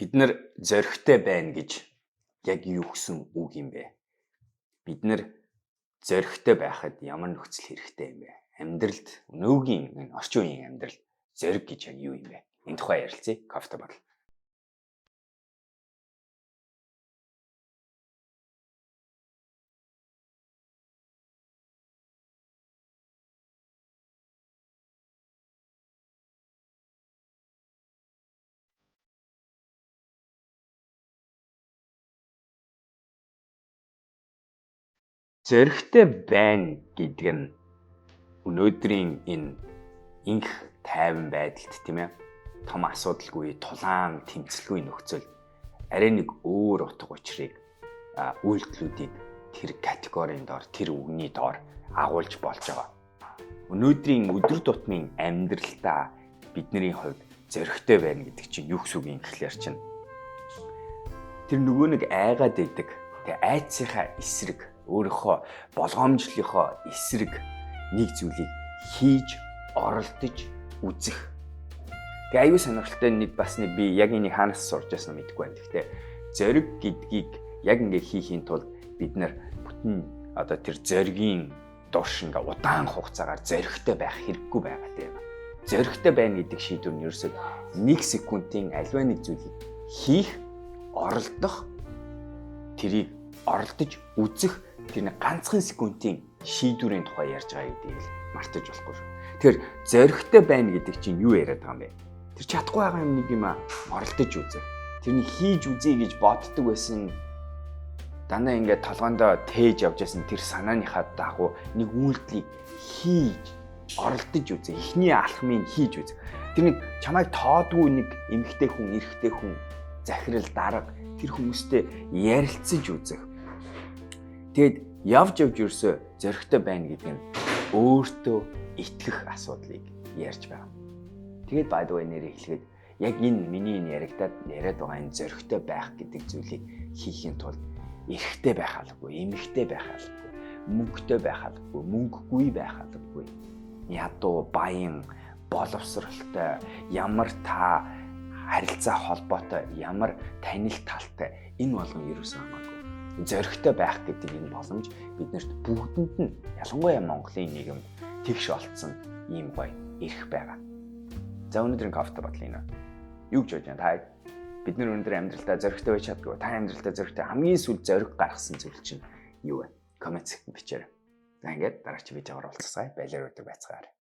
Бид нар зоригтой байна гэж яг юу гэсэн үг юм бэ? Бид нар зоригтой байхад ямар нөхцөл хэрэгтэй юм бэ? Амьдралд өнөөгийн энэ орчин үеийн амьдрал зориг гэж яг юу юм бэ? Энэ тухай ярилцъя. Кофе бодол. Зоригтой байна гэдэг нь өнөөдрийн энэ инх тайван байдалд, тийм ээ, том асуудалгүй, тулаан тэмцэлгүй нөхцөл арай нэг өөр утга учирыг, үйлдэлүүдийг тэр категорийн доор, тэр үгний доор агуулж болж байгаа. Өнөөдрийн өдөр тутмын амьдралдаа бидний хувьд зоригтой байна гэдэг чинь юу гэсэн үг юм гэхлээр чинь тэр нөгөө нэг айгаад байдаг, тэг айцынхаа эсрэг, өөрийнхөө болгоомжлолынхоо эсрэг нэг зүйлийг хийж оролдож үзэх. Тэгээ аюу сонирхолтой нэг бас нэг би яг энийг хаанаас сурч байсан мэдэхгүй байна. Гэхдээ зориг гэдгийг яг ингээ хийхийн тулд бид нар бүтэн одоо тэр зоригийн дурш ингээ удаан хугацаагаар зоригтой байх хэрэггүй байгаа тийм. Зоригтой байна гэдэг шийдвэр нь ерөөсөө 1 секундын альва нэг зүйлийг хийх, оролдох, тэрийг оролдож үзэх тэр нэг ганцхан секундын шийдвэрийн тухай ярьж байгаа гэдгийг л мартаж болохгүй шүү. Тэгэхээр зоригтой байна гэдэг чинь юу яриад байгаа юм бэ? Тэр чадахгүй байгаа юм нэг юм оролдож үзэх. Тэрний хийж үзье гэж боддог байсан, дандаа ингээд толгоондоо тээж явж байсан тэр санааныхаа дагуу нэг үйлдэлийг хийж оролдож үзэх. Эхний алхмыг хийж үзэх. Тэр нэг чамайг тоодгүй нэг эмэгтэй хүн, эрэгтэй хүн, захирал, дарга тэр хүмүүстэй ярилцаж үзэх. Тэгэд явж явж ерөөсөө зоригтой байна гэдэг нь өөртөө итгэх асуудлыг ярьж байгаа. Тэгээд by the way нэрээ хэлгээд яг энэ миний энэ яригадаад яриад байгаа энэ зоригтой байх гэдэг зүйлийг хийхийн тулд эрэгтэй байх албагүй, эмэгтэй байх албагүй, мөнгөтэй байх албагүй, мөнгөгүй байх албагүй. Ядуу, баян, боловсралтай, ямар та харилцаа холбоотой, ямар танил талтай энэ болгон ерөөсөө хамаагүй. Зоригтой байх гэдэг энэ боломж биднэрт бүгдэнд нь, ялангуяа Монголын нийгэмд тэгш олдсон ийм гоё эрх байгаа. За, өнөөдрийн кофе бодлын энэ. Юу гэж бодож байна та? Бид нар өнөөдөр амьдралдаа зоригтой байж чаддаггүй. Та амьдралдаа зоригтой хамгийн сүүлд зориг гаргасан зүйл чинь юу вэ? Коммент бичээрэй. За, ингээд дараагийн видеогоор уулзацгаая. Баялаар өдөр байцгаарай.